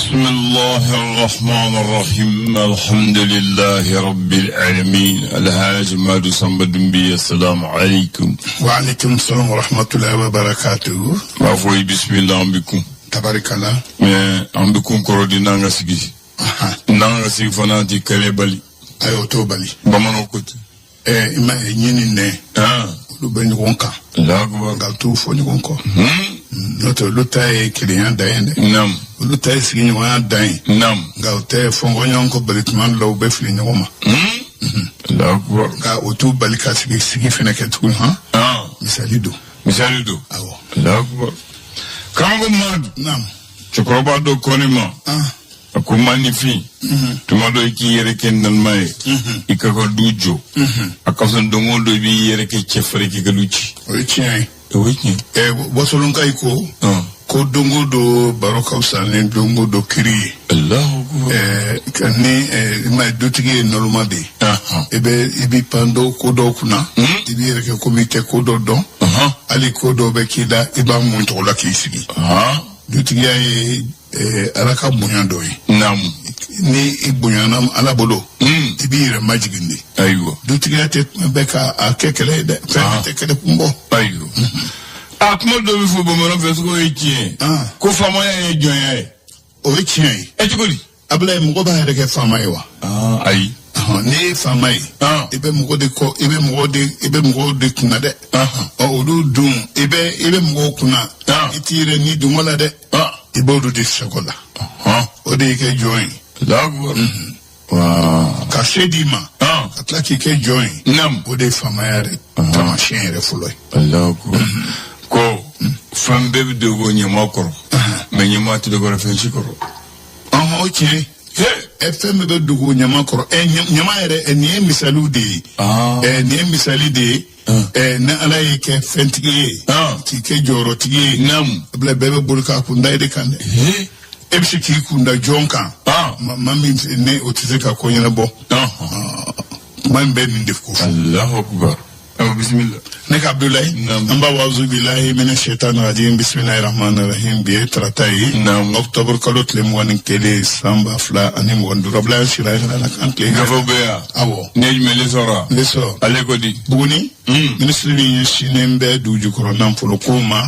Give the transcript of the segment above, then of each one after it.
بسم الله الرحمن الرحيم الحمد لله رب العالمين الحاج مادو سامبا دمبي السلام عليكم Wa alaikum salam wa rahmatullahi wa barakatuhu. B'a fɔ i bisimila an bɛ kun. Tabarikala. Mais an bɛ kun kɔrɔ di n'an ka sigi. N'an ka sigi fana an ti kɛlɛ bali. Ayi, o t'o bali. Bamananw ko ten. I ma ye ɲin ni nɛ, olu bɛ ɲɔgɔn kan. Allahu akbar. Nka u t'u fɔ ɲɔgɔn kɔ. N'o tɛ, olu ta ye kelenya dan ye dɛ. Olu ta ye sigiɲɔgɔnya dan ye. Nka o tɛ fɔnkɔ ɲɔgɔn kɔ bali, tuma dɔw la u bɛ fili ɲɔgɔn ma. Allahu akbar. Nka o t'u bali ka sigi sigi fɛnɛ kɛ tuguni han. Misali don. Misali don. Awɔ. Allahu akbar. Karamɔgɔ Madu. Naam. Cɛkɔrɔba dɔ ko ne ma. A ko maninfin, tuma dɔ i k'i yɛrɛ kɛ naloma ye, i ka du jɔ, a ka fisa don o don i b'i yɛrɛ kɛ cɛfarin k'i ka du ci. O ye tiɲɛ ye. O ye tiɲɛ. Wasolonka yi ko ko don o don baro ka fisa ni don o don kiri ye. Allahu akbar. Ni i ma ye, dutigi ye naloma de ye. I b'i pan dɔw ko dɔw kunna, i b'i yɛrɛ kɛ komi i tɛ ko dɔ dɔn. Hali ko dɔw bɛ k'i la, i b'a mun tɔgɔ la k'i sigi. Dutigiya ye Ala ka bonya dɔ ye. Ni i bonyana Ala bolo, i b'i yɛrɛ majigin de. Dutigiya tɛ tuma bɛɛ ka a kɛ kɛlɛ ye dɛ, fɛn bɛɛ tɛ kɛlɛ kun bɔ. Ayiwa, a kuma dɔ bɛ fɔ bamanan fɛ, ko ye tiɲɛ ye, ko faamaya ye jɔnya ye. O ye tiɲɛ ye. Ɛ, cogo di? Abulayi, mɔgɔ b'a yɛrɛ kɛ faama ye wa? Ayi. N'i ye faama ye, i bɛ mɔgɔ de kɔ, i bɛ mɔgɔw de kunna dɛ. Ɔ, olu dun, i bɛ mɔgɔw kunna, i t'i yɛrɛ ni dungɔ la dɛ, i b'olu de sago la. O de y'i kɛ jɔn ye. Allahu akbar. Waa. Ka se d'i ma, ka tila k'i kɛ jɔn ye, o de ye faamaya yɛrɛ taamasiyɛn yɛrɛ fɔlɔ ye. Allahu akbar. Ko fɛn bɛɛ bɛ dogo ɲama kɔrɔ, mais ɲama tɛ dogo fɛn si kɔrɔ. Ɔhɔn, o tiɲɛ. Ɛ, fɛn bɛɛ bɛ dogo ɲama kɔrɔ. Ɛ, ɲama yɛrɛ, ɛ, nin ye misaliw de ye. Ɛ, nin ye misali de ye. Ɛ, ni Ala y'i kɛ fɛntigi ye, k'i kɛ jɔyɔrɔtigi ye, bila bɛɛ bɛ boli k'a kun da e de kan dɛ. E bɛ se k'i kun da jɔn kan? Ma min ne o tɛ se ka ko ɲɛnabɔ. Kuma in bɛ nin de ko fɔ. Allahu akbar. Awa, bisimila. Ne ka Abdulayi. Naam. An b'a auzu bilahi mina shaitan rajim, bisimilahi rahmani rahim. Bi ye tarata ye, octobre kalo tile 21, san 2025. Abulayi sira yɛrɛ la k'an tile. Gafew bɛ yan. Awɔ. Ne ye jumɛn le sɔrɔ? Ne sɔrɔ. Ale ko di? Buguni, minisiri min ɲɛsinnen bɛ dugujukɔrɔ nafolo ko ma,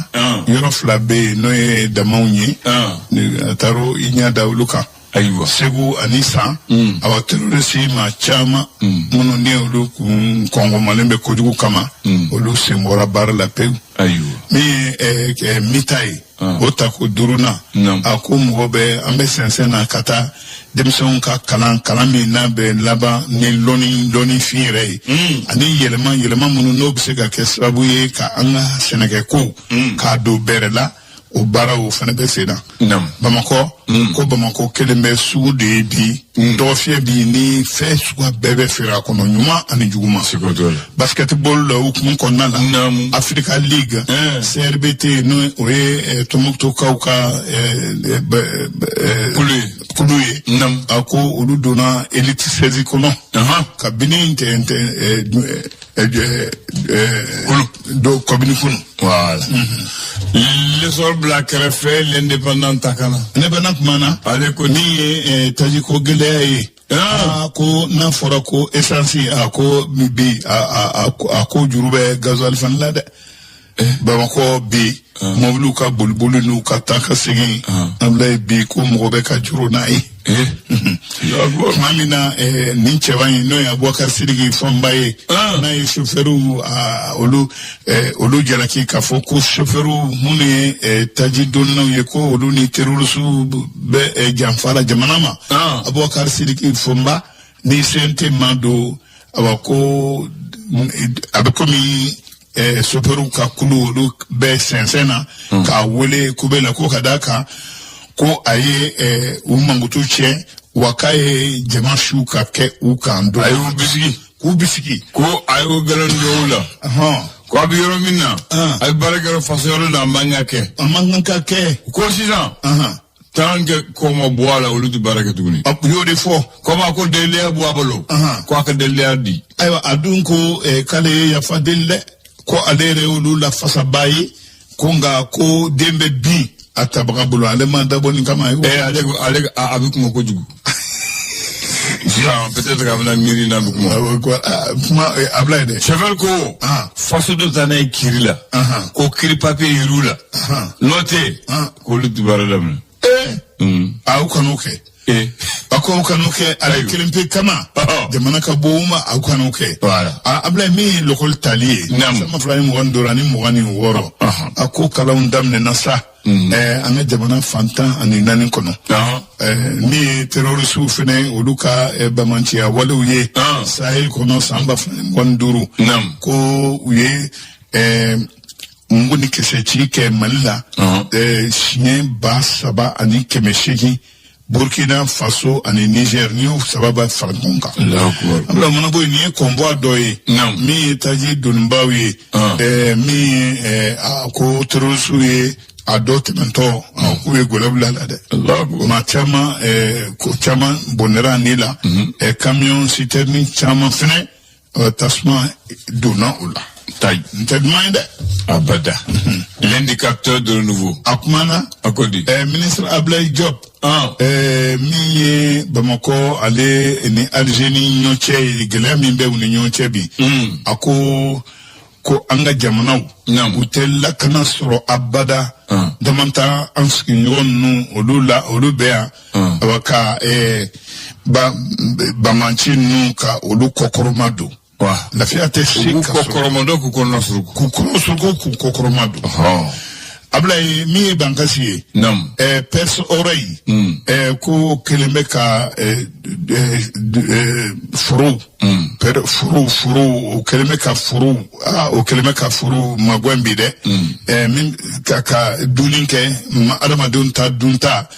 yɔrɔ fila bɛ yen, n'o ye damaw ye. A taara i ɲɛ da olu kan. Segu ani San. Awa, terroriste maa caman minnu ni olu kun kɔngɔmalen bɛ kojugu kama, olu sen bɔra baara la pewu. Min ye mita ye, o ta ko duurunan, a ko mɔgɔ bɛ an bɛ sɛnsɛn na ka taa denmisɛnw ka kalan, kalan min n'a bɛ laban ni lɔnni lɔnnifin yɛrɛ ye, ani yɛlɛma yɛlɛma minnu n'o bɛ se ka kɛ sababu ye ka an ka sɛnɛkɛkow k'a don bɛrɛ la, o baaraw fana bɛ sen na. Bamakɔ, ko Bamakɔ kelen bɛ sugu de ye bi, dɔgɔfiyɛ bi ni fɛn suguya bɛɛ bɛ feere a kɔnɔ, ɲuman ani juguman. Siga t'o la. Basketball la hukumu kɔnɔna la, Africa League, CRBT, n'o o ye Tombouctoukaw ka Kulu ye. Kulu ye. A ko olu donna élite 16 kɔnɔ kabini tɛ tɛ Kulu. Do kabini kunu. Voilà. L'Essor bila kɛrɛfɛ, L'Indépendant ta ka na. Ne bɛna kuma na. Ale ko min ye tajiko gɛlɛya ye. Ko n'a fɔra ko essence, a ko bi a ko juru bɛ gasoil fana la dɛ. Bamakɔ bi, mɔbiliw ka boliboli n'u ka taa ka segin, Abulayi, bi ko mɔgɔ bɛ ka juru n'a ye. Allahu akbar. Tuma min na nin cɛba in, n'o ye Abubakar Sidiki Fɔnba ye, n'a ye sofɛriw olu jalaki k'a fɔ ko sofɛriw minnu ye taji donnaw ye, ko olu ni terroristew bɛ janfa la jamana ma. Abubakar Sidiki Fɔnba ni CNT ma don, awa, ko a bɛ komi sofɛriw ka kulu olu bɛ sɛnsɛn na k'a wele kube la, ko ka d'a kan ko a ye u mankutu tiɲɛ, wa k'a ye jama su ka kɛ u kan don. A y'u bisigi. K'u bisigi. Ko a y'o gɛlɛn dɔw la. Ko a bɛ yɔrɔ min na, a bɛ baara kɛ faso yɔrɔ la, a man ka kɛ. A man kan ka kɛ. Ko sisan, tant que ko ma bɔ a la, olu tɛ baara kɛ tuguni. A y'o de fɔ. Komi a ko deliliya bɔ a bolo. Ko a ka deliliya di. Ayiwa, a dun ko k'ale ye yafa deli dɛ, ko ale yɛrɛ y'olu lafasaba ye, ko nka ko den bɛ bin. A tabaga bolo, ale ma dabɔ nin kama. Ale ale a bɛ kuma kojugu. Sisan peut-être k'a bɛna miiri n'a bɛ kuma. Kuma a bila ye dɛ. Chauffeur ko faso dɔ taa n'a ye kiiri la. Ko kiiri papier yir'u la. N'o tɛ k'olu tɛ baara daminɛ. Ee, aw kan'o kɛ. A ko aw kan'o kɛ ale kelen pe kama. Jamana ka bɔ o ma, aw kan'o kɛ. Voilà. Abulayi, min ye lɔkɔli tali ye. San 2025 ani 26. A ko kalanw daminɛna sa. An ka jamana fan 14 kɔnɔ. Min ye terroristew fɛnɛ, olu ka bamanciya walew ye Sahel kɔnɔ san 2025. Ko u ye mugu ni kisɛ ci kɛ Mali la siɲɛ 3800, Burkina Faso ani Niger, n'i y'o saba bɛ fara ɲɔgɔn kan. Abulayi, mana bɔ yen, nin ye convoi dɔ ye min ye taji donibaw ye, min ye ko terroristew ye a dɔ tɛmɛntɔ, k'u ye gɛlɛ bila la dɛ. Maa caman, ko caman bɔnɛra ni la, camion citerne caman fɛnɛ, tasuma donna o la. Tayi. N tɛ duman ye dɛ. Abada. L'indicateur de renouveau. A kumana. A ko di. Ministre Ablaye Diop. Min ye Bamakɔ ale ni Alger ni ɲɔgɔn cɛ ye, gɛlɛya min bɛ u ni ɲɔgɔn cɛ bi. A ko an ka jamanaw u tɛ lakana sɔrɔ abada. Damanta an sigiɲɔgɔn ninnu, olu la, olu bɛ yan. Awa, ka banbanci ninnu, ka olu kɔkɔrɔma don. Lafiya tɛ se ka sɔrɔ. K'u kɔkɔrɔma don, k'u kɔnɔna suruku. K'u kɔnɔ suruku, k'u kɔkɔrɔma don. Abulayi, min ye bankasi ye. Perce oreille. Ko kelen bɛ ka forow. Forow, o kelen bɛ ka forow, o kelen bɛ ka forow magɛn bi dɛ. Min ka dumuni kɛ, adamadenw ta dunta.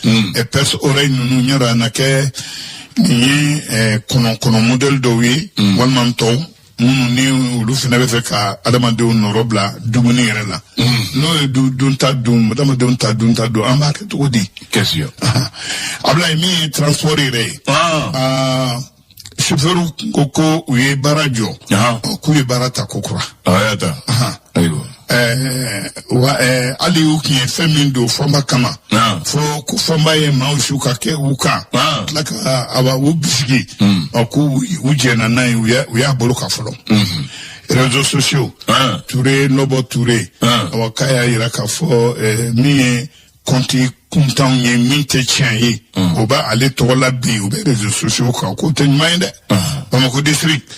Perce oreille ninnu ɲɛdɔn a na kɛ nin ye kɔnɔ kɔnɔ modèle dɔw ye, walima tɔw minnu ni olu fana bɛ fɛ ka adamadenw nɔrɔ bila dumuni yɛrɛ la. N'o ye dunta dun, adamadenw ta dunta dun, an b'a kɛ cogo di? Question. Abulayi, min ye transport yɛrɛ ye, chauffeur ko u ye baara jɔ, k'u ye baara ta ko kura. A y'a ta. Ayiwa. Wa hali u tun ye fɛn min don fɔnba kama, fo ko fɔnba ye maaw su ka kɛ u kan, tila ka awa u bisigi, k'u u jɛnna n'a ye, u y'a bolo ka fɔlɔ. Réseaux sociaux, Ture Nɔbɔ Ture, awa k'a y'a yira k'a fɔ min ye compte kuntanw ye, min tɛ tiɲɛ ye, o b'a ale tɔgɔ la bi, u bɛ réseaux sociaux kan, k'o tɛ ɲuman ye dɛ. Bamako district,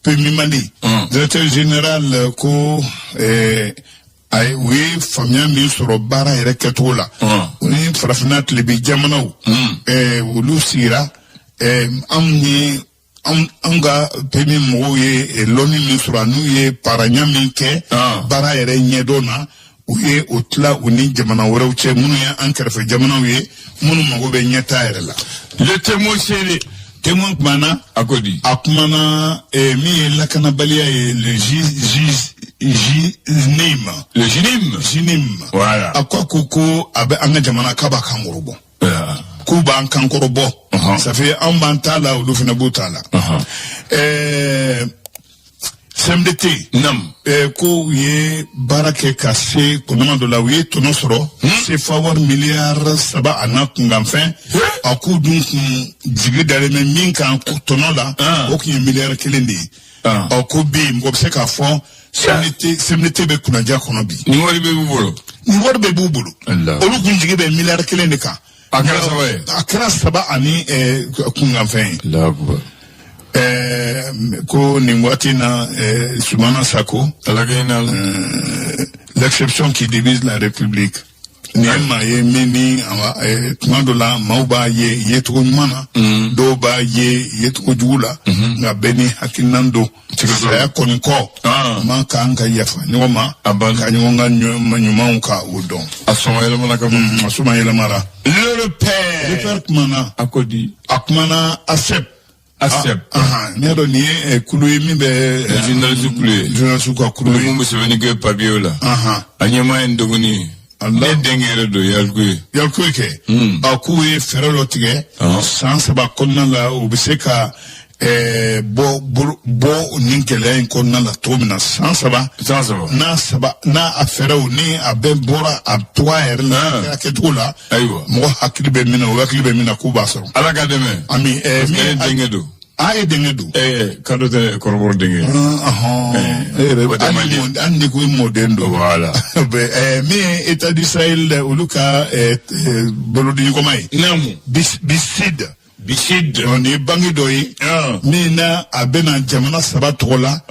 PMU Mali directeur général ko u ye faamuya min sɔrɔ baara yɛrɛ kɛcogo la, u ni farafinna tilebi jamanaw, olu sigira, anw ni an ka PMU mɔgɔw ye lɔnni min sɔrɔ, n'u ye paranya min kɛ baara yɛrɛ ɲɛdɔn na, u ye o tila u ni jamana wɛrɛw cɛ minnu ye an kɛrɛfɛ jamanaw ye, minnu mago bɛ ɲɛtaa yɛrɛ la. Le témoin seri. Témoin kumana. A ko di. A kumana min ye lakanabaliya ye, le J J JNIM. Le JNIM. JNIM. Voilà. A ko a bɛ an ka jamana k'a b'a kan kɔrɔ bɔ. K'u b'an kan kɔrɔ bɔ. Ça fait anw b'an ta la, olu fana b'u ta la. CMDT. Ko u ye baara kɛ ka se kɔnɔma dɔ la, u ye tɔnɔ sɔrɔ CFA wari miliyari 3 a n'a kunkanfɛn. A k'u dun kun jigi dalen bɛ min kan tɔnɔ la, o tun ye miliyari 1 de ye. Ɔ, ko bi mɔgɔ bɛ se k'a fɔ CMDT bɛ kunnaja kɔnɔ bi. Nin wari bɛɛ b'u bolo. Nin wari bɛɛ b'u bolo. Olu kun jigi bɛ miliyari 1 de kan. A kɛra saba ye. A kɛra saba ani kunkanfɛn ye. Ko nin waati na, Sumana Sako, Ala ka hinɛ a la. L'exception qui divise la République, nin ye maa ye min ni tuma dɔ la maaw b'a ye yecogo ɲuman na, dɔw b'a ye yecogo jugu la, nka bɛɛ ni hakilinan don. Saya kɔni kɔ, man kan ka yafa ɲɔgɔn ma ka ɲɔgɔn ka ɲumanw ka o dɔn. A sɔngɔ yɛlɛmana ka ban. A sɔngɔ yɛlɛmara. Le repère. Repère kumana. A ko di. A kumana ASEP. ASEP. N'i y'a dɔn nin ye kulu ye min bɛ. Journaliste kulu ye. Journaliste ka kulu ye. Mun bɛ sɛbɛnni kɛ papier la. A ɲɛmaa ye n dɔgɔnin ye. Ne denkɛ yɛrɛ don, Yaliku ye. Yaliku ye kɛ. A k'u ye fɛɛrɛ dɔ tigɛ. San 3 kɔnɔna la, u bɛ se ka Bɔ nin gɛlɛya in kɔnɔna la cogo min na, san 3. San 3. N'a saba n'a a fɛɛrɛw ni a bɛɛ bɔra a cogoya yɛrɛ la, a kɛcogo la. Ayiwa. Mɔgɔ hakili bɛ min na, o hakili bɛ min na k'u b'a sɔrɔ. Ala ka dɛmɛ. Ami min denkɛ don. A ye denkɛ don. Kado tɛ kɔrɔbɔrɔ denkɛ ye. E yɛrɛ, hali ni ko i mɔden don. Voilà. Min ye État d'Israël dɛ, olu ka bolodiɲɔgɔnma ye. Naamu. BICID. BICID. Nin ye banque dɔ ye min na a bɛna jamana 3 tɔgɔ la,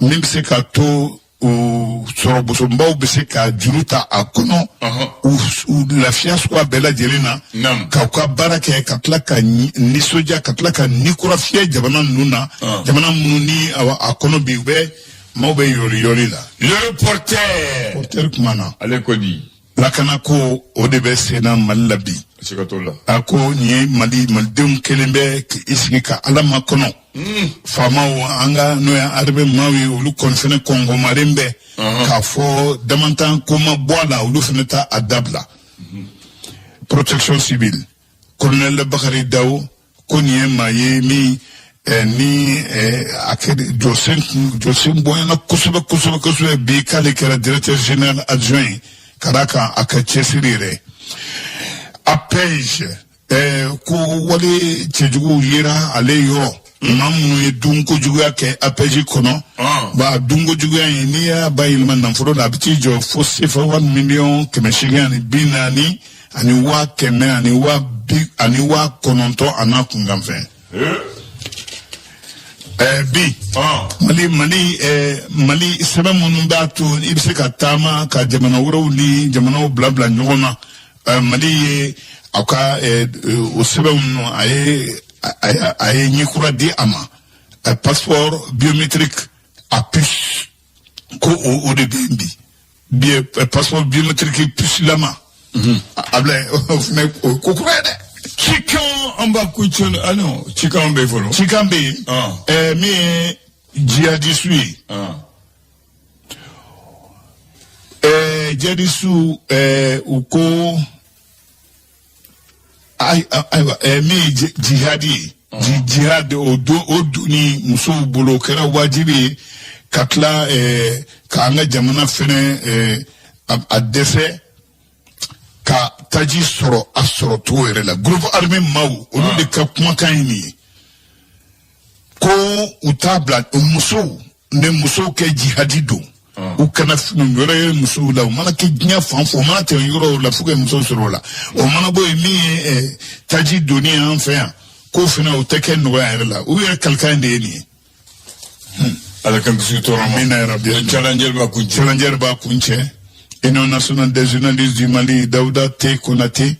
min bɛ se ka to u sɔrɔbosonbaw bɛ se ka juru ta a kɔnɔ, u lafiya suguya bɛɛ lajɛlen na, k'u ka baara kɛ, ka tila ka nisɔndiya, ka tila ka ni kura fiyɛ jamana ninnu na, jamana minnu ni a kɔnɔ bi u bɛ maaw bɛ yɔli yɔli la. Le reporter. Reporter kuma na. Ale ko di. Lakana ko, o de bɛ sen na Mali la bi. Siga t'o la. A ko nin ye Mali malidenw kelen bɛ k'i sigi ka Ala ma kɔnɔ. Faamaw an ka, n'o ye armée maaw ye, olu kɔni fɛnɛ kɔngɔmalen bɛ k'a fɔ damantan ko ma bɔ a la, olu fɛnɛ ta a dabila. Protection civile, colonel Bakari Dawo ko nin ye maa ye min ni a kɛ jɔsen jɔsen bonyana kosɛbɛ kosɛbɛ kosɛbɛ bi, k'ale kɛra directeur général adjoint ye, ka d'a kan a ka cɛsiri yɛrɛ. APEJ ko wale cɛjuguw yera ale yɔrɔ, maa minnu ye dunko juguya kɛ APEJ kɔnɔ. Ba dunko juguya in, n'i y'a bayɛlɛma nafolo la, a bɛ t'i jɔ fo CFA wari 840 miliyɔn ani 100 000 ani waa bi ani 90 000 a n'a kunkanfɛn. Bi Mali sɛbɛn minnu b'a to i bɛ se ka taama ka jamana wɛrɛw ni jamanaw bila bila ɲɔgɔn na, Mali ye a ka o sɛbɛnw ninnu, a ye ɲɛkura di a ma, passeport biométrique à puce, ko o de bɛ yen bi, passeport biométrique puce lama. A bila o fana, o ye ko kura ye dɛ. Cikan an b'a ko cɛ, ah non, cikan bɛ fɔlɔ. Cikan bɛ yen. Min ye jihadisu ye. Jihadisu u ko ayiwa, min ye jihadi ye, jihad o don, o donni musow bolo, o kɛra wajibi ye ka tila k'an ka jamana fɛnɛ a dɛsɛ ka taji sɔrɔ a sɔrɔ cogo yɛrɛ la. Groupe armé maaw, olu de ka kumakan ye nin ye, ko u t'a bila musow ni musow kɛ jihadi don, u kana fini wɛrɛ ye musow la, u mana kɛ diɲɛ fan fɛ, u mana tɛmɛ yɔrɔw la fo ka musow sɔrɔ o la. O mana bɔ yen, min ye taji donni ye an fɛ yan, k'o fana o tɛ kɛ nɔgɔya yɛrɛ la, u yɛrɛ kalikan in de ye nin ye. Ala k'an kisi tɔɔrɔ ma. Amina yarabi. Challenger b'a kun cɛ. Challenger b'a kun cɛ. Union nationale des journalistes du Mali, Dawuda T Konate,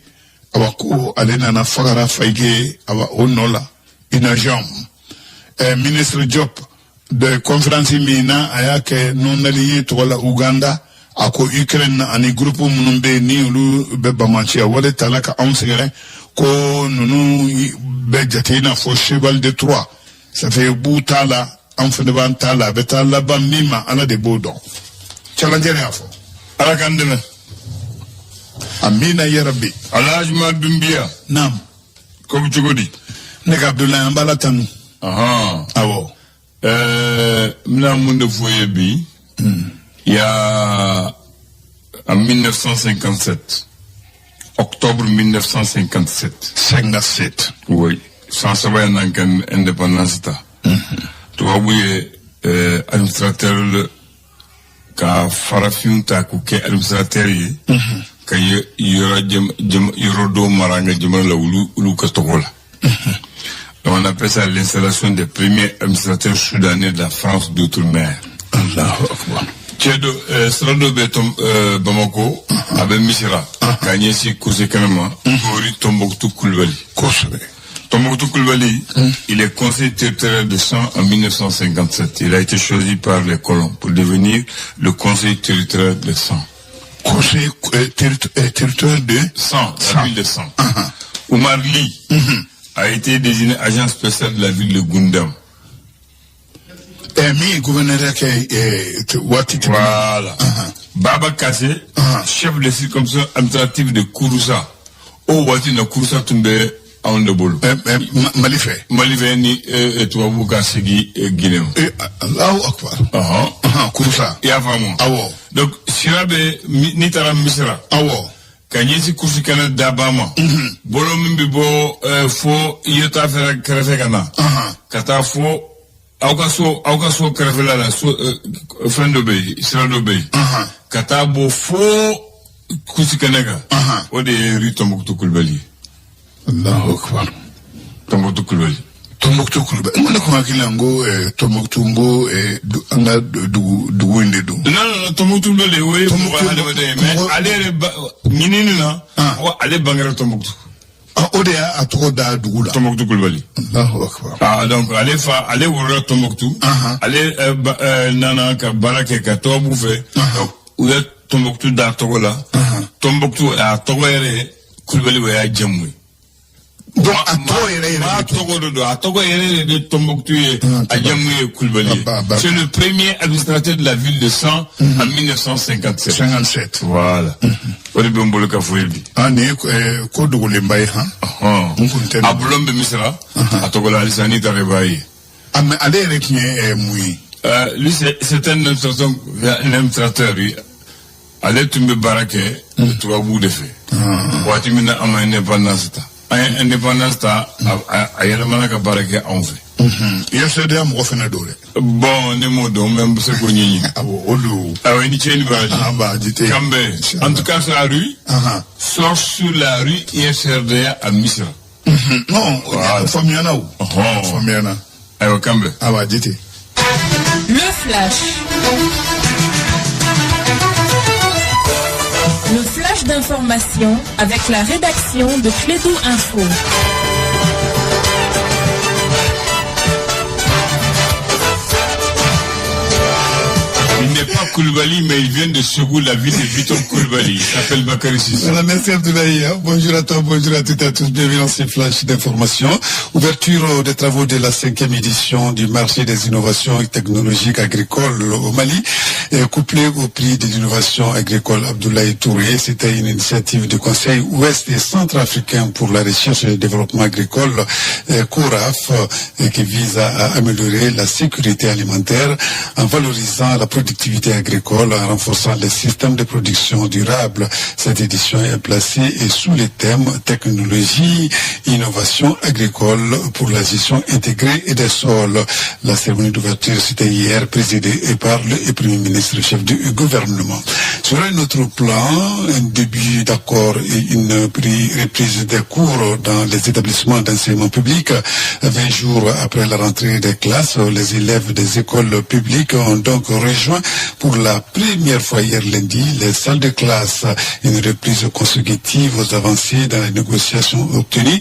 awa ko ale nana fagara Fayige, awa o nɔ la UNAJOM. Ministre Diop de conférence min na a y'a kɛ non aligné tɔgɔ la Uganda, a ko Ukraine ani groupe minnu bɛ yen ni olu bɛ bamaciya wale ta la ka anw sɛgɛrɛ, ko ninnu bɛ jate i n'a fɔ cheval de Troie, ça fait b'u t'a la, an fana b'an t'a la, a bɛ taa laban min ma, Ala de b'o dɔn. Challenger y'a fɔ. Ala k'an dɛmɛ. Amina yarabi. Alhaji Dunbiya. Naam. Ko bɛ cogo di? Ne ka Abdoulaye, an b'Ala tanu. Awɔ. N bɛna mun de fɔ ye bi? Il y a en 1957, octobre 1957. 57. Oui, san 3 ye n'an ka indépendance ta. Tubabu ye administrateur ka farafinw ta k'u kɛ administrateur ye, ka yɔrɔ yɔrɔ dɔw mara an ka jamana la, olu ka tɔgɔ la. Donc on appelle ça l'installation des premiers administrateurs soudanais de la France d'outre-mer. Allahu akbar. Cɛ dɔ, sira dɔ bɛ tɔn Bamako, a bɛ Misira k'a ɲɛsin Kosekɛnɛ ma, Gori Tombouctou Kulibali. Tombouctou Kulibali, il est conseiller territorial de San en 1957. Il a été choisi par les colons pour devenir le conseiller territorial de San. Conseiller territorial de San, la ville de San. Oumar Ly a été désigné agent spécial de la ville de Goundam. Min ye gouverneur kɛ waati tɛmɛnen. Voilà. Baba Kassé, chef de circonscription administrative de Kouroussa. O waati na Kouroussa tun bɛ anw de bolo. Mali fɛ. Mali fɛ ni tubabuw ka segin Guinée ma. Allahu akbar. Kouroussa. I y'a faamu? Awɔ. Donc sira bɛ, n'i taara Misira, ka ɲɛsin kurusi kɛnɛ daba ma, bolo min bɛ bɔ fo Yota fɛnɛ kɛrɛfɛ ka na, ka taa fo aw ka so kɛrɛfɛla la, so fɛn dɔ bɛ yen, sira dɔ bɛ yen, ka taa bɔ fo kurusi kɛnɛ kan, o de ye rue Tombouctou Kulibali ye. Allahu akbar. Tombouctou Kulibali. Tombouctou Kulibali. N ko ne kun hakili la n ko Tombouctou, n ko an ka dugu in de don. Non, non, non, Tombouctou Kulibali, o ye mɔgɔ hadamaden ye, mais ale yɛrɛ ɲinini na ko ale bangera Tombouctou. O de y'a tɔgɔ da dugu la. Tombouctou Kulibali. Allahu akbar. Ah, donc ale fa, ale wolola Tombouctou. Ale nana ka baara kɛ ka tubabu fɛ. Donc u ye Tombouctou da tɔgɔ la. Tombouctou a tɔgɔ yɛrɛ, Kulibali, o y'a jamu ye. Donc a tɔgɔ yɛrɛ yɛrɛ. Maa tɔgɔ de don, a tɔgɔ yɛrɛ de Tombouctou ye, a jamu ye Kulibali ye. C'est le premier administrateur de la ville de San en 1957. 57. Voilà. O de bɛ n bolo ka fɔ ye bi. Ah, nin ye ko dogolenba ye han. N kun tɛ. A bulon bɛ Misira. A tɔgɔ la halisa, n'i taara i b'a ye. Ah, mais ale yɛrɛ tun ye mun ye? Lui, c'est un administrateur. Ale tun bɛ baara kɛ tubabuw de fɛ. Waati min na an ma indépendance ta. An ye indépendance ta, a yɛlɛmana ka baara kɛ anw fɛ. UFDA mɔgɔ fana don dɛ. Bon, ne m'o dɔn, mais n bɛ se k'o ɲɛɲini. Awɔ, o don. Awɔ, i ni ce ni baraji. An b'a jite. Kanbɛ. En tout cas, sur la rue, sort sur la rue IFRDA à Misira. Non, faamuyana o. Faamuyana. Ayiwa, kanbɛ. A b'a jite. Le flash. Le flash d'information avec la rédaction de Klédu Info. Il n'est pas Koulibaly, mais il vient de Ségou, la ville de Biton Koulibaly. Il s'appelle Bakary Cissé. Voilà, merci Abdoulaye. Bonjour à toi, bonjour à toutes et à tous. Bienvenue dans ces flashs d'information. Ouverture des travaux de la 5e édition du marché des innovations technologiques agricoles au Mali, couplé au prix de l'innovation agricole Abdoulaye Touré. C'était une initiative du Conseil ouest et centrafricain pour la recherche et le développement agricole, CORAF, qui vise à améliorer la sécurité alimentaire en valorisant la productivité agricole, en renforçant les systèmes de production durable. Cette édition est placée sous le thème technologie, innovation agricole pour la gestion intégrée des sols. La cérémonie d'ouverture, c'était hier, présidée par le Premier ministre, chef du gouvernement. Sur un autre plan, un début d'accord et une reprise des cours dans les établissements d'enseignement public. 20 jours après la rentrée des classes, les élèves des écoles publiques ont donc rejoint pour la première fois hier lundi les salles de classe. Une reprise consécutive aux avancées dans les négociations obtenues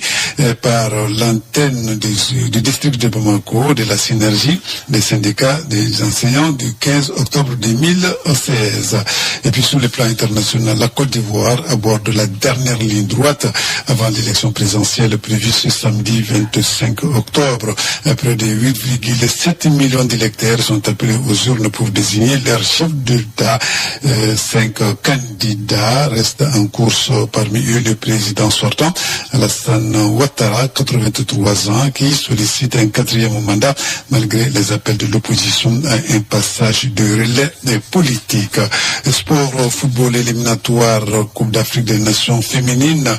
par l'antenne du district de Bamako de la synergie des syndicats des enseignants du 15 octobre 2016. Et puis sur le plan international, la Côte d'Ivoire aborde la dernière ligne droite avant l'élection présidentielle prévue ce samedi 25 octobre. Près de 8,7 millions d'électeurs sont appelés aux urnes pour désigner leur chef d'État. 5 candidats restent en course, parmi eux le président sortant, Alassane Ouattara, 83 ans, qui sollicite un 4e mandat malgré les appels de l'opposition à un passage de relais politique. Sport, football éliminatoire, Coupe d'Afrique des Nations féminines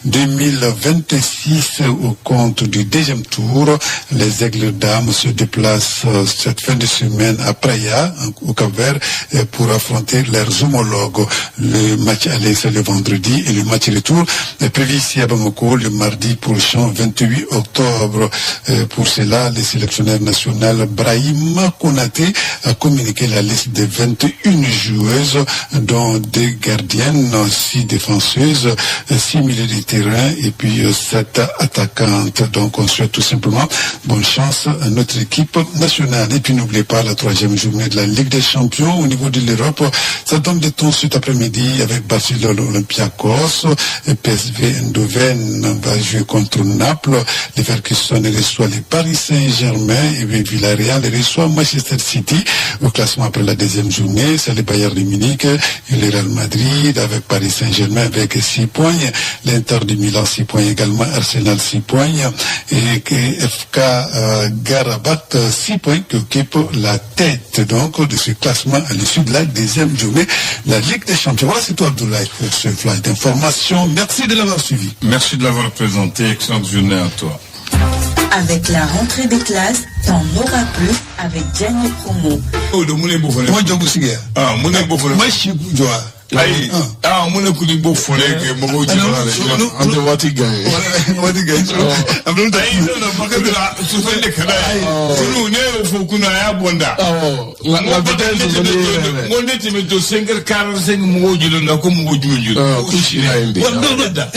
2026 au compte du 2e tour. Les Aigles d'Âme se déplacent cette fin de semaine à Praia, au Cap-Vert, pour affronter leurs homologues. Le match aller, c'est le vendredi, et le match retour est prévu ici à Bamako le mardi prochain, 28 octobre. Pour cela, le sélectionneur national Brahim Konaté a communiqué la liste des 21 joueuses, dont 2 gardiennes, 6 défenseuses, 6 milieux de terrain et puis 7 attaquantes. Donc on souhaite tout simplement bonne chance à notre équipe nationale. Et puis n'oubliez pas la 3e journée de la Ligue des Champions Au niveau de l'Europe, ça donne des tons cet après-midi avec Barcelone, Olympiakos, PSV Eindhoven va jouer contre Naples, Leverkusen reçoit les Paris Saint-Germain et Villarreal reçoit Manchester City. Au classement après la deuxième journée, c'est le Bayern de Munich et le Real Madrid avec Paris Saint-Germain avec 6 points, l'Inter de Milan 6 points également, Arsenal 6 points et FK Garabat 6 points qui occupe la tête donc de ce classement à l'issue de la deuxième journée de la Ligue des Champions. Voilà, c'est tout Abdoulaye pour ce flash d'information. Merci de l'avoir suivi. Merci de l'avoir présenté. Excellente journée à toi. Avec la rentrée des classes, t'en auras plus avec Gianni Promo. Oh, de mun b'o fɔ ne? Moi, jɔn sigi yan. Ah, mun b'o fɔ ne? Moi, si jɔ wa. Ayi, ah, mun de kun b'o fɔ ne kɛ mɔgɔw jɔra dɛ. An tɛ waati gagné. Waati gagné. Abdoulaye. Ayi, non, non, parce que la sosoli de ka d'a ye. Kunu ne y'o fɔ kunu, a y'a bɔ n da. Awɔ, nka peut-être sosoli yɛrɛ. N ko ne tun bɛ to 5h45, mɔgɔw jɔlen da ko mɔgɔw jumɛn jɔlen. K'u sira yen de. Ouais, non, non,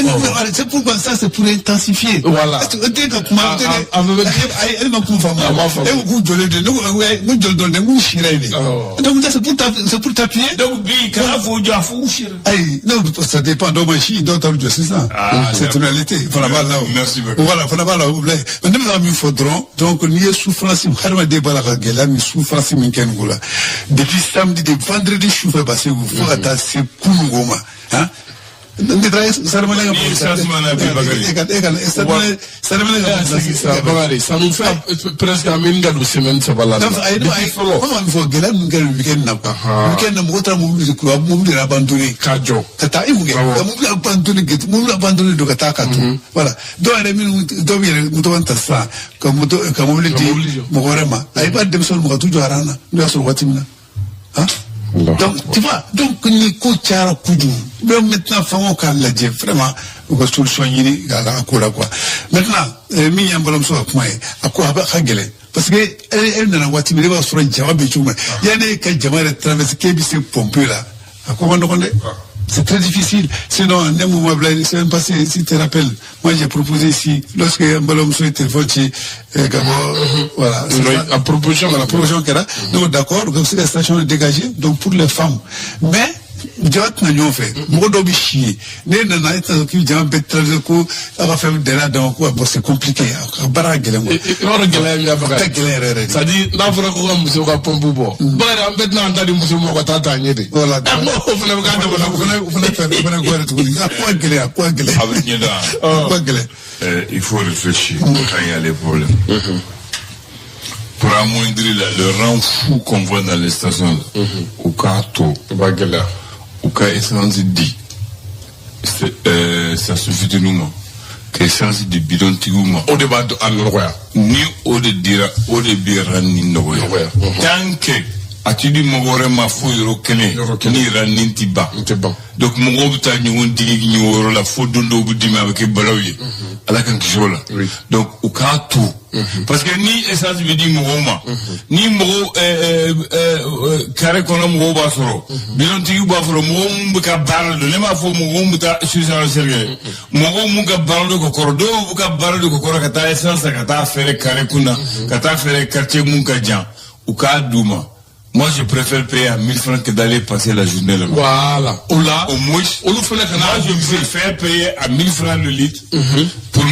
non, c'est pourquoi ça, c'est pour intensifier. Voilà. E tɛ ka kuma, A bɛɛ bɛ- ayi, e ma kuma faamu. A ma faamu. E ko k'u jɔlen de, ne ko n ko jɔlen dɔrɔn dɛ, n k'u sira yen de. Donc ça, c'est pour t'appuyer. Donc bi kana fɔ jɔ a fɔ u sira. Ayi, non, ça dépend. Dɔw ma si, dɔw ta bɛ jɔ sisan. Ah, C'est une réalité. Fana b'a la o. Merci beaucoup. Voilà, fana b'a la o. Bilaye. Mais ne bɛ ka min fɔ dɔrɔn, donc n'i ye souffrance, hadamaden b'a la ka gɛlɛya min, souffrance min kɛ nin ko la. Depuis samedi, de vendredi sufɛ Baseku fo ka taa se kununko ma. Han? Ne taara Saramala ka Ni essence mana bi, Bakari. E ka Saramala ka Sisan Bakari, ça nous fait presque an bɛ ka don semaine 3 la. Donc, ayi, non, ayi, Depuis fɔlɔ. an b'a min fɔ, gɛlɛya min kɛra week-end na quoi. Week-end na, mɔgɔ taara mobili de kura, mobili yɛrɛ abandonné. K'a jɔ. Ka taa i mun kɛ? Ka mobili abandonné, mobili abandonné don ka taa ka to. Voilà. Dɔw yɛrɛ minnu, dɔw bɛ yɛrɛ moto ta sisan ka moto ka mobili di mobili jɔ. mɔgɔ wɛrɛ ma. A i b'a denmisɛnnin ma ka t'u jɔ aran na n'o y'a sɔrɔ waati min na. Han? Donc, tu vois, donc ni ko cayara kojugu. Mais maintenant, fangaw k'a lajɛ vraiment, u ka solution ɲini k'a la ko la quoi. Maintenant, min y'an balimamuso ka kuma ye, a ko a bɛ ka gɛlɛn. Parce que e nana waati min, e b'a sɔrɔ jama bɛ cogo min na. Yanni e ka jama yɛrɛ traverser k'e bɛ se pompe la, a ko man nɔgɔn dɛ. C'est très difficile. Sinon, un moment, la semaine passée, si tu te rappelles, moi j'ai proposé ici, lorsque un balimamuso ye téléphone ci, Gabon, voilà. C'est Oui, ça. la proposition. Voilà, la proposition kɛra. Donc d'accord, comme c'est la station est dégagée, donc pour les femmes. Mais, jama tɛna ɲɔgɔn fɛ, mɔgɔ dɔw bɛ si yen, ne nana, e tɛna k'i jama bɛɛ traverser ko aw ka fɛn dɛnna dama ko bon, c'est compliqué, a baara ka gɛlɛn quoi. I b'a dɔn gɛlɛya min y'a A ka Bakari. gɛlɛn yɛrɛ yɛrɛ de. C'est à dire n'a fɔra ko ka musow ka pompe bɔ. Bakari, an bɛɛ tɛna an ta di muso ma ka taa ta ɲɛ de. Voilà. Ɛ, n ko o fana bɛ k'an dama O fana, o fana fɛn, o fana ko tuguni, a ko ka gɛlɛn, a ko ka gɛlɛn. A bɛ ɲɛ dɔn. A ko ka gɛlɛn. Il faut réfléchir quand il y a les problèmes. Pour amoindrir là, le rang fou qu'on voit dans les stations, là, u k'a to, O b'a gɛlɛya. U ka essence di station fitininw ma, ka essence di bidontigiw ma. O de b'a a nɔgɔya. Ni o de dira, o de bɛ rang ni nɔgɔya. Nɔgɔya. Tant que a ti di mɔgɔ wɛrɛ ma fo yɔrɔ kelen, Yɔrɔ kelen. ni rang ni ti ban. N tɛ ban. Donc mɔgɔw bɛ taa ɲɔgɔn digi ɲɔgɔn yɔrɔ la fo don dɔw bɛ dimi, a bɛ kɛ balaw ye. Ala k'an kisi o la. Donc u k'a to, parce que ni essence bɛ di mɔgɔw ma, ni mɔgɔw carré kɔnɔ mɔgɔw b'a sɔrɔ, bidontigiw b'a sɔrɔ, mɔgɔw mun bɛ ka baara dɔn, ne m'a fɔ mɔgɔw mun bɛ taa station kɛ, mɔgɔw mun ka baara dɔn ka kɔrɔ, dɔw bɛ ka baara dɔn ka kɔrɔ ka taa essence ta ka taa feere carré kun na, ka taa feere quartier mun ka jan, u k'a d'u ma. Moi, je préfère payer à 1000 francs que d'aller passer la journée là-bas. Voilà. O la. Au moins, Olu fana kana. moi, je préfère payer à 1000 francs le litre pour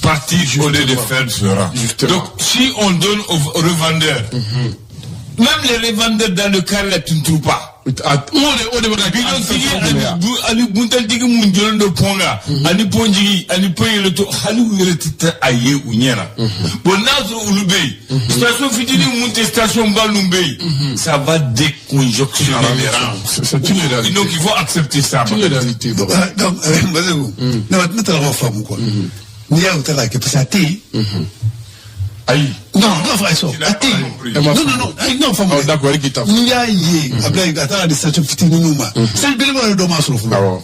partir au lieu de faire ce rang. Justement. Donc, si on donne aux revendeurs, même les revendeurs dans le carré, là, tu ne trouves pas. A o de bɛ ka Bilontigi ani buntaltigi mun jɔlen don pont kan, ani pɔntigi ani pɔn yɛrɛ to, hali u yɛrɛ tɛ taa a ye u ɲɛ na. Bon, n'a sɔrɔ olu bɛ yen, station fitinin mun tɛ station ba ninnu bɛ yen, ça va décongestionner les rangs. C'est une réalité. Donc il faut accepter ça. C'est une réalité. Donc, Baseku, ne taara k'o faamu quoi. N'i y'a ye u tɛ k'a kɛ parce que a tɛ yen. Ayi. Non, non, fa sɔn a tɛ yen. E ma Non, faamu. non, non, ayi, non, faamu Oh, dɛ. d'accord, i k'i ta fɔ. N'i y'a ye a bila ka taa di station fitininw ma. Seli belebele yɛrɛ dɔ m'a sɔrɔ fɔlɔ. Awɔ.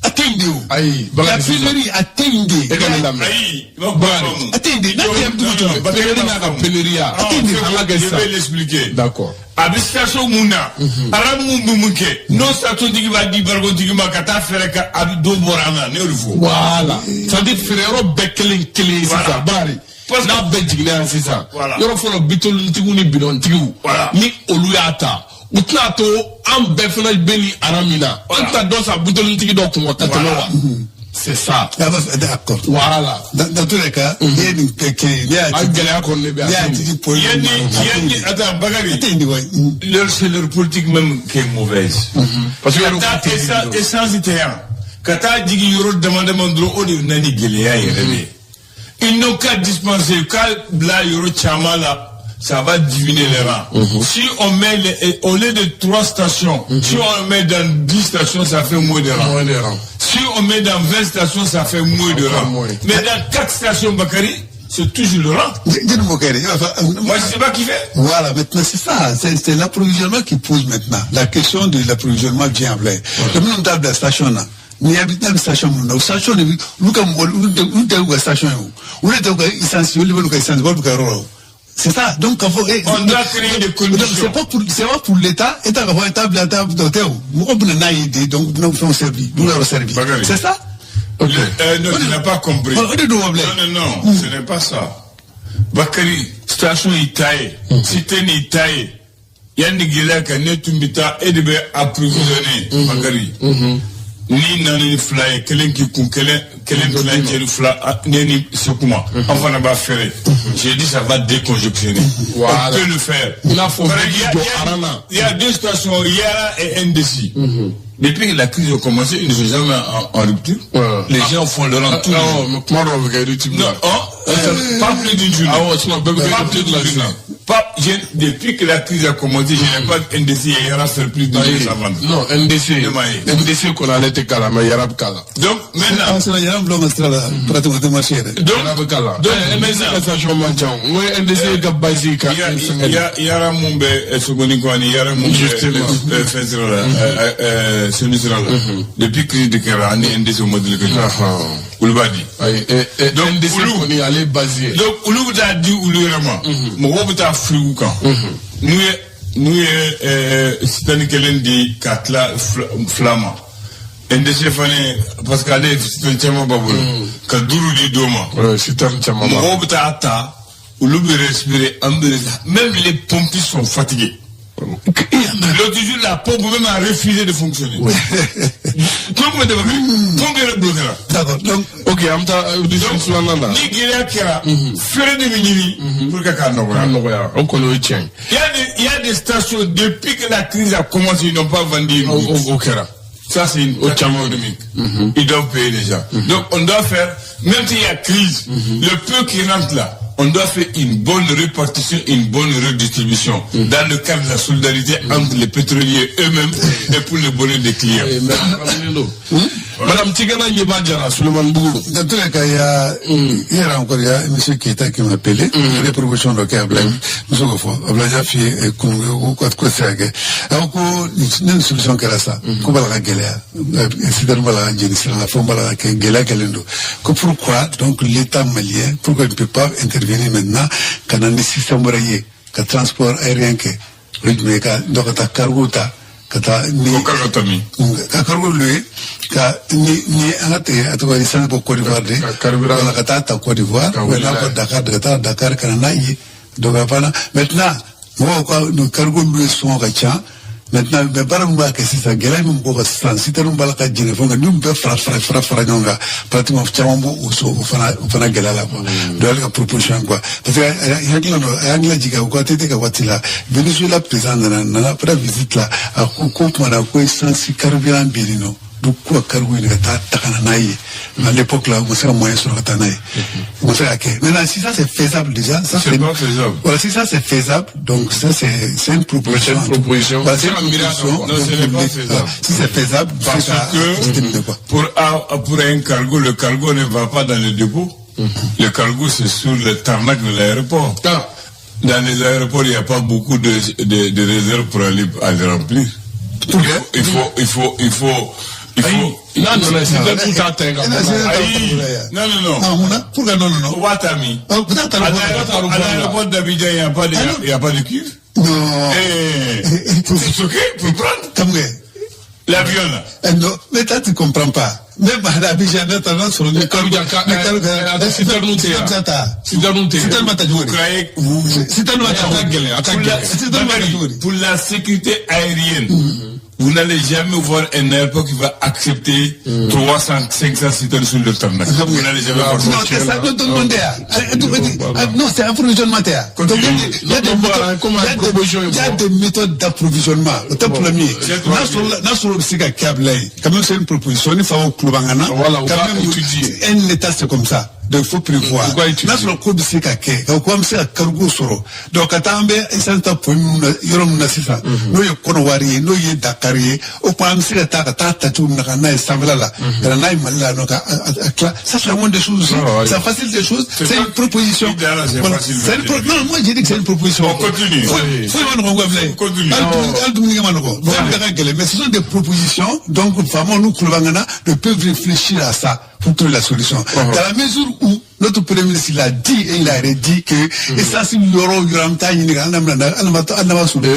A tɛ yen de o. Ayi, La Bakari sisan. pénurie a tɛ yen de. E ka ne lamɛn. Ayi, i b'a Bakari. faamu. A tɛ yen de. N'a tɛ yen, a bɛ dugu jɔ. Pénurie n'a ka pénurie. A tɛ yen de. An ka kɛ Je sisan. vais l'expliquer. D'accord. A bɛ station mun na, arabu mun bɛ mun kɛ, n'o station tigi b'a di barikon ma ka taa fɛrɛ ka a bɛ dɔ bɔra an na, ne y'o de fɔ. Voilà. C'est à dire feereyɔrɔ bɛɛ kelen kelen ye sisan. Voilà. Bakari. Parce que N'a bɛɛ jiginna yan sisan. Voilà. Yɔrɔ fɔlɔ, bitɔntigiw ni bidɔntigiw. Voilà. Ni olu y'a ta. U tɛna to an bɛɛ fana bɛ nin rang min na, an tɛna dɔ san butelintigi dɔ kun ka tɛmɛ wa? C'est ça. Ah, d'accord. Voilà. Dans tous les cas, il y a une il y a A gɛlɛya kɔni de bɛ il y a un point. Il y a, attends, Bakary. C'est leur politique même qui est mauvaise. Parce que ka taa essence tɛ yan, ka taa jigin yɔrɔ dama dama dɔrɔn, o de bɛ na ni gɛlɛya yɛrɛ de ye. Ils n'ont qu'à dispenser, k'a bila yɔrɔ caman la, ça va diminuer les rangs. Si on met les, au lieu de trois stations, si on met dans 10 stations, ça fait moins de rangs. Moins de rangs. Si on met dans 20 stations, ça fait moins de rangs. Moins. Mais dans 4 stations, Bakary, c'est toujours le rang. Moi, je ne sais pas qui fait. Voilà, maintenant, c'est ça. C'est l'approvisionnement qui pose maintenant. La question de l'approvisionnement vient après. Le nombre de station là. Ni habite station mun na, station de olu ka mɔgɔ, olu tɛ u ka station ye o, olu tɛ u ka essence, olu bɛ u ka essence, olu bɛ ka yɔrɔ la o. C'est ça. Donc, k'a fɔ, On doit créer des conditions. C'est pas pour l'État. État k'a fɔ État bila État dɔ tɛ o. Mɔgɔ bɛna n'a ye de, donc bɛna fɛnw servi, bɛna yɔrɔ servi. Bakary. C'est ça. Ok. Non, tu n'as pas compris. O de don wa bilen. Non, non, non, ce n'est pas ça. Bakary, station y'i ta ye, citerne y'i ta ye. Yanni gɛlɛya ka ne tun bɛ taa, e de bɛ approvisionner, Bakary. Ni nana ni fila ye, kelen k'i kun, kelen kelen tilancɛ ni fila, ne ni Sekuma, an fana b'a feere. J'ai dit, ça va décongestionner. Voilà. On peut le faire. I n'a fɔ Par exemple, jɔ rang na. il y a deux stations, Yara et NDC. Depuis que la crise a commencé, ils ne sont jamais en rupture. Les gens font leur rang tous les jours. Awɔ, mais kuma dɔw bɛ kɛ rupture Non, la. hein, pas plus d'une journée. Awɔ, sinon bɛɛ bɛ kɛ Pas plus rupture la d'une sisan. journée. Pas, depuis que la crise a commencé, je n'ai pas NDC et Yara faire plus d'une journée sans vendre. Non, NDC. Ne m'a ye. NDC kɔni, ale tɛ k'a la, mais Yara bɛ k'a la. Donc, maintenant, Ah, c'est la yɛrɛ bila ka sira la, pratiquement tɛ marché yɛrɛ. Donc, Yara bɛ k'a la. donc, NDC ka maintenant, station man ca o. N ko NDC ka base ka fɛngɛ de. Yara mun bɛ Sogoni kɔ ani Yara mun bɛ Justement. Fɛn sira la, Senu sira la. Depuis crise de kɛra, ani NDC o modèle kelen. Olu b'a di. Ayi, Donc, NDC kɔni, ale ye base ye. Donc, olu bɛ taa di olu yɛrɛ ma. Mɔgɔw bɛ taa frigo kan. N'u ye citerne kelen di ka tila fila ma. NDC fana, parce que ale ye citerne caman b'a bolo. Ka duuru di dɔw ma. Ouais, citerne caman b'a. Mɔgɔw bɛ taa ta, olu bɛ respirer, an bɛ respirer. Même les pompistes sont fatigués. L'autre jour, la pompe même a refusé de fonctionner. Pompe de pompe yɛrɛ bloqué la. D'accord. Donc, Ok, an bɛ taa audition filanan na. Ni gɛlɛya kɛra, fɛɛrɛ de bɛ ɲini pour que k'a K'a nɔgɔya. nɔgɔya, o kɔni, o ye tiɲɛ ye. Il y a des stations, depuis que la crise a commencé, ils n'ont pas vendu une O goutte. o kɛra. Ça, c'est une Au pratique caman. économique. Ils doivent payer les gens. Donc, on doit faire, même s'il y a crise, le peu qui rentre là, on doit faire une bonne répartition, une bonne redistribution dans le cadre de la solidarité entre les pétroliers eux-mêmes et pour le bonheur des clients. Eh, mais Madame Tigana Ɲeba Jara, Suleiman Bougou. Dans tous les cas, il y a, hier encore, il y a M. Keita qui m'a appelé. Il y a proposition dɔ kɛ Ablaye. Muso ko fɔ, Ablaye y'a f'i ye kun ko ko se ka kɛ. A ko ko ni nin solution kɛra sa, ko b'a la ka gɛlɛya. Citerne b'a la ka jeni sira la, fɛnw b'a la ka kɛ, gɛlɛya kɛlen don. Ko pourquoi donc l'État malien, pourquoi il ne peut pas intervenir maintenant ka na ni système wɛrɛ ye, ka transport aérien kɛ? O ye jumɛn ye? Ka dɔ ka taa cargo ta, ka taa ni Ko cargo ta min? Ka cargo louer, ka ni an ka tigɛ, a tɔgɔ ye sanu bɔ Côte d'Ivoire de. Ka carburant. Voilà, ka taa ta Côte d'Ivoire. Ka ou bien wuli n'a n'a fɔ ye. Dakar, ka taa Dakar ka na n'a ye. Donc fana maintenant, mɔgɔw ka nin cargo louer sɔngɔ ka ca maintenant, mais baara min b'a kɛ sisan, gɛlɛya min b'o kan sisan, citerne b'a la ka jɛnɛ fɛn kan, n'u bɛɛ fara fara fara fara ɲɔgɔn kan, pratiquement caman b'o o so o fana gɛlɛya la quoi. Donc ale ka proposition quoi, parce que a hakili la a hakili lajigin a ko ATT ka waati la, Venezuela président nana après visite la, a ko ko tuma na ko essence carburant bɛ yen nɔ, donc k'u ka cargo ɲini ka taa ta ka na n'a ye. À l'époque là, u ma se ka moyen sɔrɔ ka taa n'a ye, u ma se ka kɛ. Maintenant, si ça c'est faisable déjà, ça C'est pas faisable. Voilà, si ça c'est faisable, donc ça c'est une proposition. C'est une proposition. Voilà, c'est C'est un une miracle, proposition. quoi. Non, ce n'est pas faisable. Si c'est faisable, Parce c'est à- que quoi. pour un cargo, le cargo ne va pas dans le dépôt. Le cargo, c'est sur le tarmac de l'aéroport. Ah. Dans les aéroports, il n'y a pas beaucoup de réserves pour aller remplir. Il faut, il faut, il faut, il faut. Non, non, non, c'est tout à terre. Aïe. Non, non, non. Ah, mun na? Pourquoi non, non, non? Watami. Ah, peut-être À l'aéroport d'Abidjan, il y a pas de cuve. Non. Eh, pour stocker, pour prendre Comme que l'avion là. Eh, non, mais toi, tu comprends pas. Même à Abidjan, n'a ta sɔrɔ ni Abidjan ka a tɛ citerne tɛ yan. Citerne tɛ yan. Citerne ma ta cogo di? Citerne ma ta A ka gɛlɛn, a ka gɛlɛn. Citerne ma ta cogo di? Pour la sécurité aérienne, vous n'allez jamais voir un aéroport qui va accepter 300, 500 citernes sur le tarmac. Vous n'allez jamais voir ça. Non, c'est ça, non, c'est approvisionnement. Donc, il y a des méthodes, il y a des méthodes d'approvisionnement. Le temps premier, n'a sɔrɔ bɛ se ka kɛ Ablaye, quand même c'est une proposition, ni fa o kulo b'an na. Voilà, on quand va même, étudier. Un état, c'est comme ça. Donc il faut prévoir. On va étudier. N'a sɔrɔ ko bɛ se ka kɛ, ka ko an bɛ se ka cargo sɔrɔ. Donc ka taa an bɛ essence ta point minnu na, yɔrɔ min na sisan, n'o ye Kɔnɔwari ye, n'o ye Dakar ye, o tuma an bɛ se ka taa ka taa ta cogo min na ka n'a ye sanfɛla la, ka na n'a ye Mali la nɔ ka a tila. Ça, c'est la moindre des choses aussi. Ah, ouais. Ça facilite les choses. C'est C'est pas- une proposition. Idéal, c'est Voilà. facile. C'est une non, moi j'ai dit que c'est une proposition. On continue. Foyi ma nɔgɔn ko Ablaye. On continue. Hali dumuni kɛ ma nɔgɔn. Fɛn bɛɛ ka gɛlɛn, mais ce sont des propositions. Donc vraiment, nous, Kulo b'an na, de peuvent réfléchir à ça pour trouver la solution. Dans la mesure où notre premier ministre, il a dit et il a redit que essence yɔrɔ o yɔrɔ an bɛ taa ɲini ka an bɛna an b'a sɔrɔ.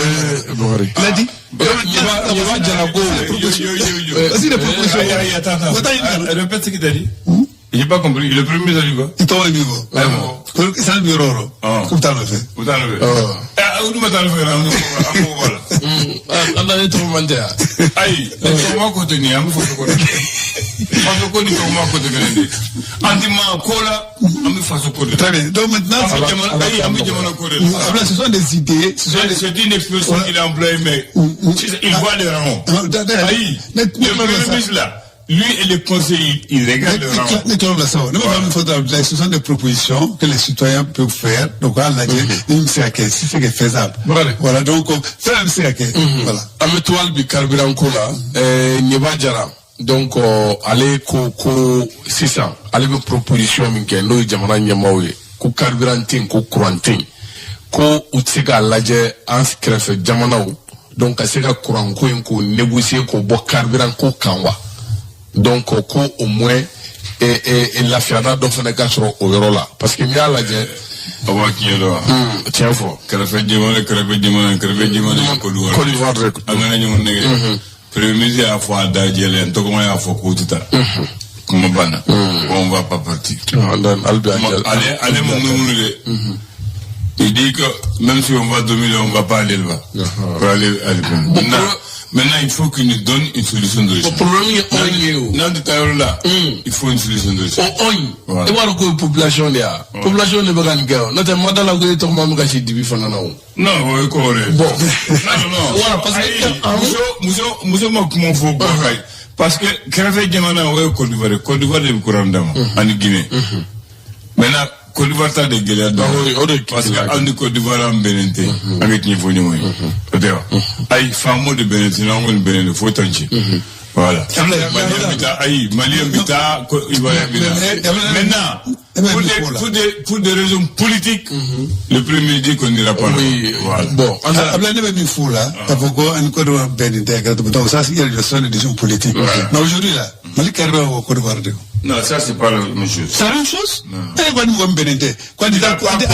Bukari. Il a dit. Yeba Jara ko. Yo. Vas-y, les propositions. Aïe, aïe, attends, attends. Attends, Ah, répète ce qu'il t'a dit. J'ai pas compris. Le premier ministre a dit quoi? I tɔgɔ ye min fɔ? Ah, bon. Ko essence bɛ yɔrɔ o yɔrɔ. Ah. K'u bɛ taa nɔfɛ. U t'a nɔfɛ. Ah, olu ma taa nɔfɛ, an b'o bɔ la. An na ne tɔgɔ man tɛ yan. Ayi, tɔgɔma ko tɛ nin ye, an bɛ faso ko de. Faso ko ni tɔgɔma ko tɛ kelen de. An ti maa ko la, an bɛ faso ko de. Très bien. Donc maintenant, An bɛ jamana, ayi, an bɛ jamana ko de la. Ablaye, ce sont des idées. Ce sont des C'est une expression qu'il a employée, mais il voit les rangs. Ayi, le premier ministre là, lui et les conseillers, il regarde le rang. Ne tɔgɔ la sa o ne b'a fɔ min fɔ dɔrɔn Abdoulaye, ce sont des propositions que les citoyens peuvent faire. Donc a lajɛ ni bɛ se ka kɛ, si c'est que faisable. Voilà. Voilà, donc fɛn bɛ se ka kɛ. Voilà. An bɛ to hali bi carburant ko la. Ɲeba Jara, donc ale ko sisan ale bɛ proposition min kɛ, n'o ye jamana ɲɛmaaw ye, ko carburant tɛ yen, ko courant tɛ yen, ko u tɛ se k'a lajɛ an kɛrɛfɛ jamanaw, donc ka se ka courant ko in k'o négocier k'o bɔ carburant ko kan wa? Donc ko au moins lafiyana dɔ fana ka sɔrɔ o yɔrɔ la, parce que n'i y'a lajɛ. A b'a tiɲɛ dɔn wa? Tiɲɛ fɔ. Kɛrɛfɛ jamana ye Côte d'Ivoire. Côte d'Ivoire de. An kana ɲɔgɔn nɛgɛ. Premier ministre y'a fɔ a da jɛlen, tɔgɔma y'a fɔ k'u tɛ taa. Kuma banna. On va pas partir. Hali bi an Ale ma munumunu dɛ. Il dit que même si on va dormir, on va pas aller là-bas. Pour aller. Maintenant, il faut qu'il nous donne une solution de Bon, problème ye anw ye o. N'an tɛ taa yɔrɔ la, il faut une solution de O rechange. anw Voilà. e b'a dɔn ko ye population de ya, population de bɛ ka nin kɛ o, n'o tɛ ma da la ko e tɔgɔma bɛ ka si dibi fana na o. Non, o ye ko wɛrɛ ye. Bon. Non. Voilà, parce que Ayi, muso ma kuma fɔ ko ka parce que kɛrɛfɛ jamana o ye Côte d'Ivoire ye. Côte d'Ivoire de bɛ courant d'a ma ani Guinée. Maintenant, Côte d'Ivoire ta de gɛlɛya dɔn. Ah oui, o de Parce que anw ni Côte d'Ivoire an bɛnnen tɛ. An bɛ tiɲɛ fɔ ɲɔgɔn ye. O tɛ wa? Ayi, faamaw de bɛnnen tɛ, n'an kɔni bɛnnen don, foyi t'an cɛ. Voilà. Malien bɛ taa, ayi, Malien bɛ taa, Côte Ivoirien bɛ taa. Maintenant, pour des raisons politiques, le premier ministre dit qu'on n'ira pas là. Oui, Voilà. bon, an taara. Ablaye, ne bɛ min f'o la, k'a fɔ ko ani Côte d'Ivoire bɛɛ nin tɛ kɛra, donc ça, il y a des sont des décisions politiques. Mais aujourd'hui là, Mali carburant bɛ Côte d'Ivoire de. Non, ça, c'est pas la même chose. C'est la même chose. Eh, quoi, nous, on bɛnnen tɛ. Quoi, Tu n'as pas compris.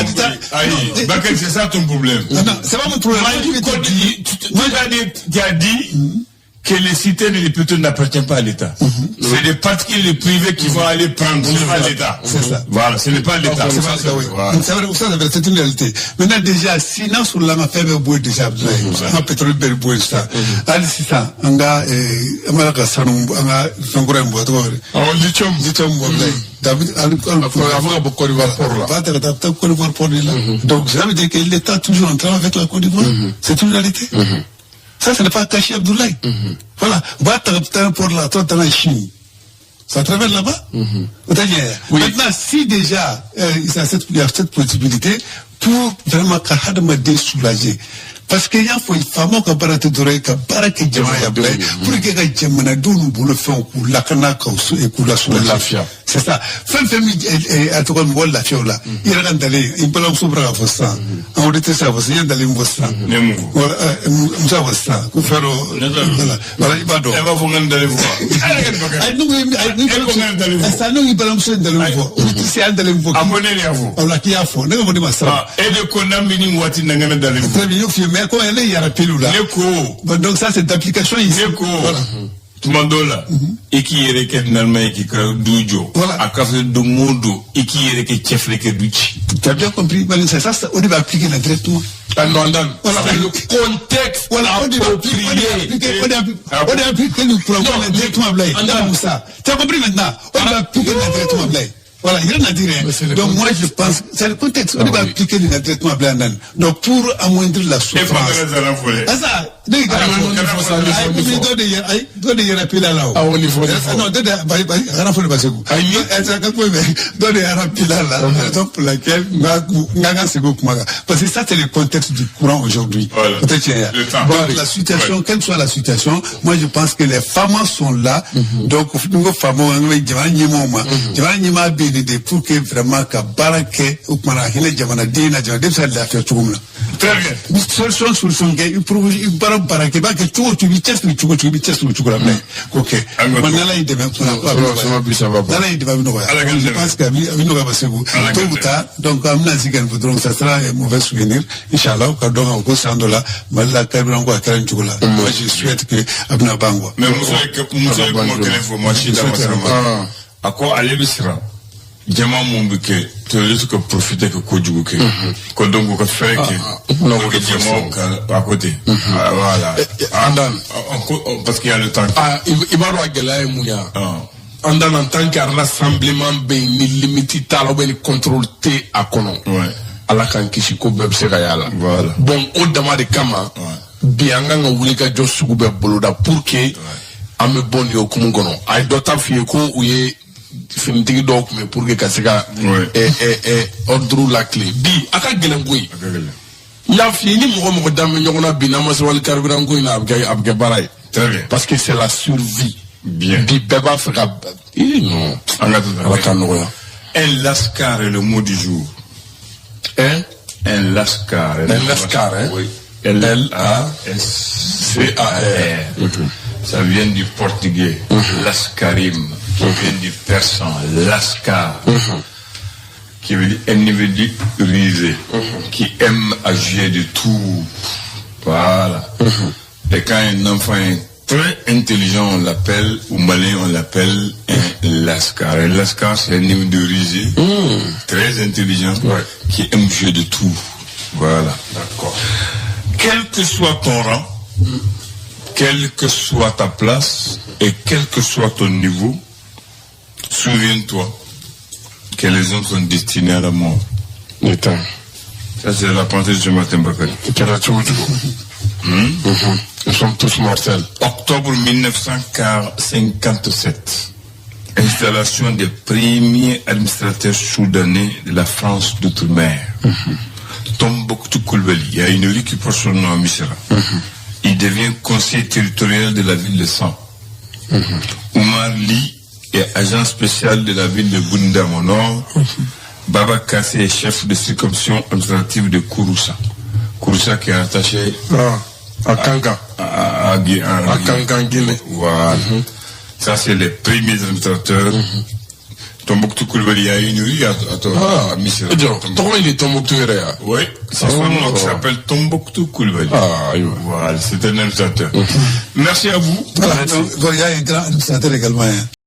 Aïe, Bakary, c'est ça ton problème. Non, non, c'est pas mon problème. Moi, Je vais te dire. Tu as dit que les citernes et les pétroles n'appartiennent pas à l'État. C'est des particuliers privés qui vont aller prendre, ce n'est pas l'État. C'est ça. Voilà, ce n'est pas l'État. C'est pas ça, oui. Voilà. Donc, c'est vrai, ça, c'est vrai, c'est une réalité. Maintenant, déjà, si n'a sɔrɔ la an ka fɛn bɛɛ bɔ yen déjà, Abdoulaye, an ka pétrole bɛɛ bɔ yen sisan. Hali sisan, an ka an b'a la ka sanu, an ka fɛn kura in bɔ, a tɔgɔ ye Awɔ, lithium. Lithium bɔ, Abdoulaye. David, A fɔ ka bɔ Côte d'Ivoire port la. Va ta ka taa Côte d'Ivoire port de la. Donc, ça veut dire que l'État toujours en travail avec la Côte d'Ivoire. C'est une réalité. Ça, ce n'est pas caché, Abdoulaye. Voilà. Va ta ka port la, toi, t'en as Chine. Ça travers là-bas. Oui. Maintenant, si déjà il y a cette possibilité pour vraiment ka hadamaden soulager. Parce que y'a fɔ faamaw ka baara tɛ dɔrɔn ye ka baara kɛ jamana ye Abdoulaye, pour que ka jamanadenw bolo fɛnw k'u lakana k'u la soulager. Lafiya. C'est ça. Fɛn fɛn min a tɔgɔ mɔgɔ lafiya o la. I yɛrɛ ka ntalen, i balimamuso bɔra k'a fɔ sisan. An auditrice y'a fɔ sisan, i ye ntalen min fɔ sisan. Ne mun fɔ? Voilà, muso y'a fɔ sisan ko fɛn dɔ. Ne t'a dɔn. Voilà, i b'a dɔn. E b'a fɔ n ka nin dalen fɔ wa? Ayi, ne ko ayi, E ko n ka nin dalen fɔ. Sisan ne ko i balimamuso ye ntalen min fɔ, auditrice y'a ntalen min fɔ. A ko ne de y'a fɔ. Wala k'i y'a fɔ, ne ko ne ma siran. Ah, e de ko n'an bɛ nin waati na n ka nin dalen fɔ. Très bien, y'o f'i ye, mais comme elle est rappelé là. Ne ko. Bon, donc ça, c'est d'application ici. Ne ko. Voilà. Tuma dɔw la, i k'i yɛrɛ kɛ naloma ye k'i ka du jɔ. Voilà. A ka fisa don o don i k'i yɛrɛ kɛ cɛfiri kɛ du ci. Tu as bien compris, Malin, c'est ça, o de bɛ appliquer là directement. Ah non, Dan, Voilà. c'est le contexte Voilà, on devait approprié. appliquer, on devait appliquer le courant Non, directement, Blaye. Andam. Moussa. Tu as compris maintenant? On va appliquer le directement, Blaye. Voilà, il y en a dit rien. Mais c'est le Donc moi, contexte. je pense, c'est le contexte. On Ah va oui. appliquer le directement, Blaye, Andam. Donc pour amoindrir la E souffrance. fa kɛra zara fɔlɔ. Ah ça, ne Ah, non, non, faut ça, il faut, il faut. dɔ de yɛrɛ ayi dɔ de yɛrɛ pila la o. Ah, on y faut, on y faut. Non, dɔ de bari bari a kana fɔ ne ma segu. Ayi. Ɛ c'est ka foyi mɛ dɔ de yɛrɛ pila la. Raison pour laquelle n ka kan segin o kuma kan parce que ça, c'est le contexte du courant aujourd'hui. Voilà. O tɛ tiɲɛ ye. Le temps. Donc la situation, quelle que soit la situation, moi je pense que les femmes sont là. Donc n ko faamaw, an bɛ jamana ɲɛmaaw ma. Jamana ɲɛmaa bɛ yen de pour que vraiment ka baara kɛ o kumana hinɛ jamanaden na, jamanaden bɛ se ka lafiya cogo min na. Très bien. Solution kɛ, i propose, i baara baara kɛ, i b'a kɛ cogo o cogo, i b'i cɛsiri cogo o cogo, i b'i cɛsiri o cogo la bilen k'o kɛ. An ka Wa to. n'Ala y'i dɛmɛ kunna ko a bɛ Sinon, sinon, bi ça va pas. N'Ala y'i dɛmɛ, a bɛ nɔgɔya. Ala k'an Je dɛmɛ. pense que a bɛ nɔgɔya parce que Ala k'an tôt ou dɛmɛ. tard, donc an bɛna sigi ka nin fɔ dɔrɔn, ça sera un mauvais souvenir inchallah, ka dɔn ka ko san dɔ la Mali la carburant ko a kɛra nin cogo la. Moi je souhaite que a bɛna ban quoi. Mais muso ye kuma kelen fɔ, ma si da ma sira ma. Ah. A ko ale bɛ siran jama mun bɛ kɛ terroriste ka profiter ka kojugu kɛ ko donc u ka fɛɛrɛ kɛ Non, pour que jamaw ka à côté. Ah, voilà. Andan. Ah, parce qu'il y a le temps. Ah, i b'a dɔn a gɛlɛya ye mun ye wa? Ah. An dan en tant que rassemblement bɛ yen ni limite t'a la ou bien ni contrôle tɛ a kɔnɔ. Ala k'an kisi, ko bɛɛ bɛ se ka y'a la. Voilà. Bon, o dama de kama bi an kan ka wuli ka jɔ sugu bɛɛ boloda pour que an bɛ bɔ nin hokumu kɔnɔ. A ye dɔ ta f'i ye ko u ye finitigi dɔw tun bɛ pour que ka se ka ordre lakile. Bi a ka gɛlɛn koyi. A ka gɛlɛn. N y'a f'i ye, ni mɔgɔ mɔgɔ dan bɛ ɲɔgɔn na bi, n'an ma sabali carburant ko in na, a bɛ kɛ baara ye. Très bien. Parce que c'est la survie. Bien. Bi bɛɛ b'a fɛ ka ii non. An ka to tan. Ala k'an nɔgɔya. Un lascar est le mot du jour. Hein? Un lascar. Un lascar, hein? Oui. Lascar. Ça vient du portugais. Lascarim, qui vient du persan. Lascar. Qui veut dire individu rusé, qui aime à jouer de tout. Voilà. Et quand un enfant est très intelligent, on l'appelle, ou malin, on l'appelle un lascar. Un lascar, c'est un individu rusé, très intelligent, qui aime jouer de tout. Voilà. D'accord. Quel que soit ton rang, quelle que soit ta place et quel que soit ton niveau, souviens-toi que les hommes sont destinés à la mort. Attends. Ça, c'est la pensée de ce matin, Bakary. Kɛra cogo cogo. Nous sommes tous mortels. Octobre 1957. Installation des premiers administrateurs soudanais de la France d'outre-mer. Tombouctou Coulibaly. Il y a une rue qui porte son nom à Missira. Il devient conseiller territorial de la ville de San. Oumar Ly est agent spécial de la ville de Goundam au nord. Baba Kassé est chef de circonscription administrative de Kouroussa. Kouroussa qui est rattaché Ah, à Kankan. à À Kankan, Guinée. Voilà. Ça, c'est les premiers administrateurs. Tombouctou Coulibaly, il y a une rue à Missira. Jɔ, tɔgɔ in de Tombouctou yɛrɛ ya? Oui, c'est son nom qui s'appelle Tombouctou Coulibaly. Ah, ayiwa. Voilà, c'est un administrateur. Merci à vous. Voilà, donc, il y a un grand administrateur également, hein.